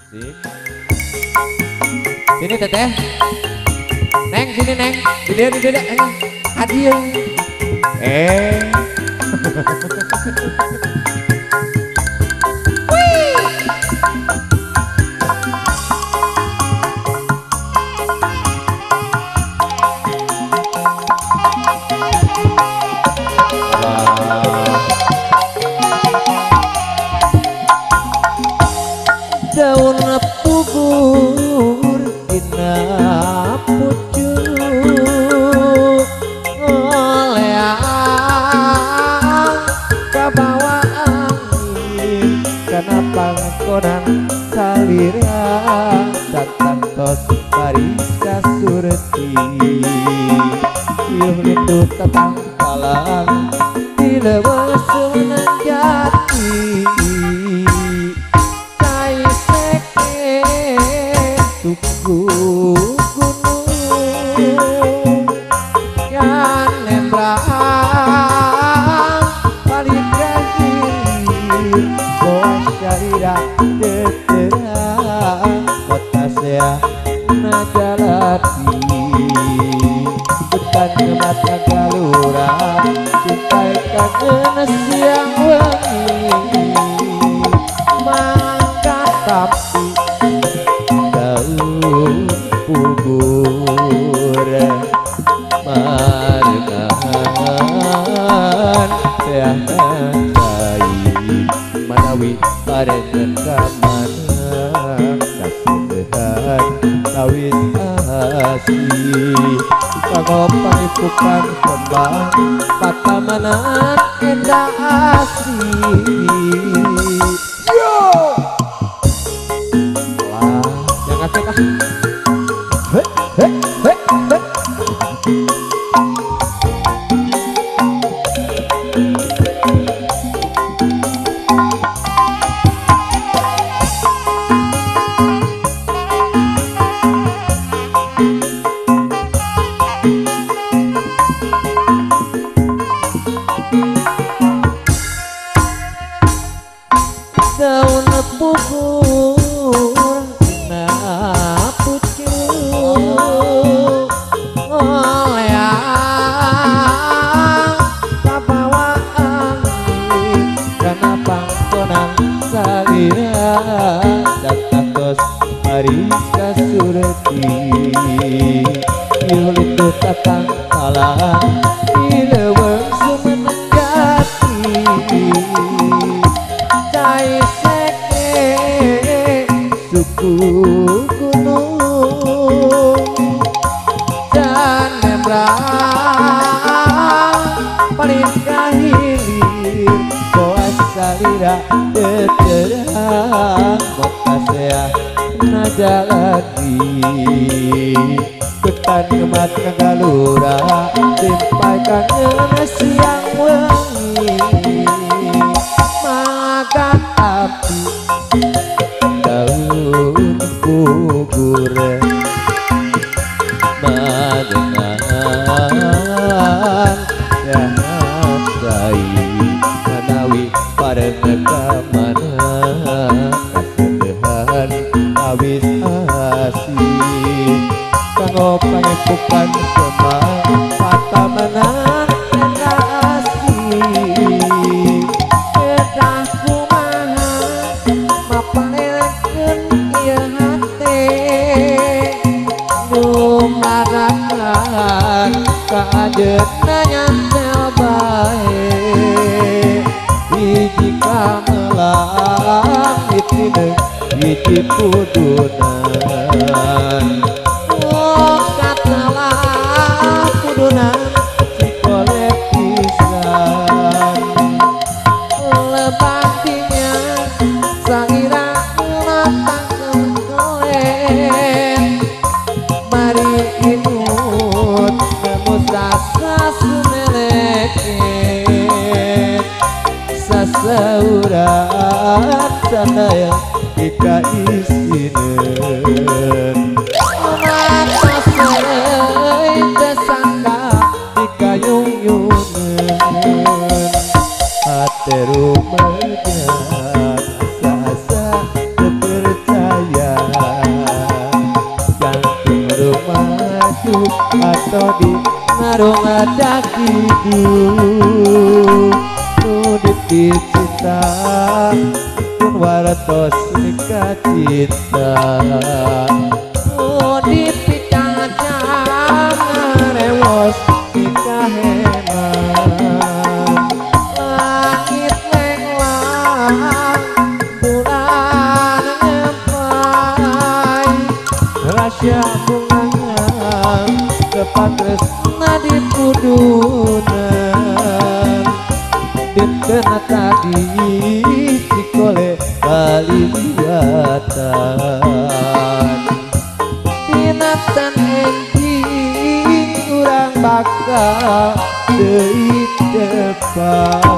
Asik. Sini teteh. Neng sini neng. Di dia. Adil. Wih. Daun pugur dina pucuk ngoleang kabawa angin kana pangkonan salira satantos baris kasurti ieu lintuh tatangkalan di leuweung Sunan Jati. Suku gunung yang nembrang balik ke goa syarira teterang kota sea najalati hutan mata galura cintai kangen siang wengi mangga tapi daun pugur marengan seahan cai manawi barengan ka mana kasedehan kawis asih kanggo panipukan kembang patamanan endah asih. Yo hei, hei, hei, hei. Daun pugur pucuk ngoleang kabawa angin kana pangkonan salira satantos baris kasurti ieu lintuh tatangkalan di leuweung Sumenep Jati cai seke suku gunung dan nembrang paling kahilir goa salira teterang kota sea najalati ketan gemat ngagalura timpai kangen siang wengi makan api daun gugur marengan jahat cai manawi pareng ka mana kasedehan awis asih kanggo pangepukan kembang patamanan endah asih kedah kumaha mapalekeun ieu hate lumarakan ka ajeuna nyantel bae hiji kamelang hiji hiji pudunan oh katalah pudunan cikolek pisan lebatinya sangira latang kolen mari imut nemu rasa sumeleket sasauran sanaya ika isinen mata serei tesangka ika yung-yungen hate rumejat asa-asa percaya. ngadak hidup nu dicinta pun wartos nikah cinta nu dipicang rewos nikah heman langit lenglang bulan ngempai rahasia bunga kepatresna di pudunan dinten tadi cikole kaliwatan dinatan enjing urang bakal deui depan.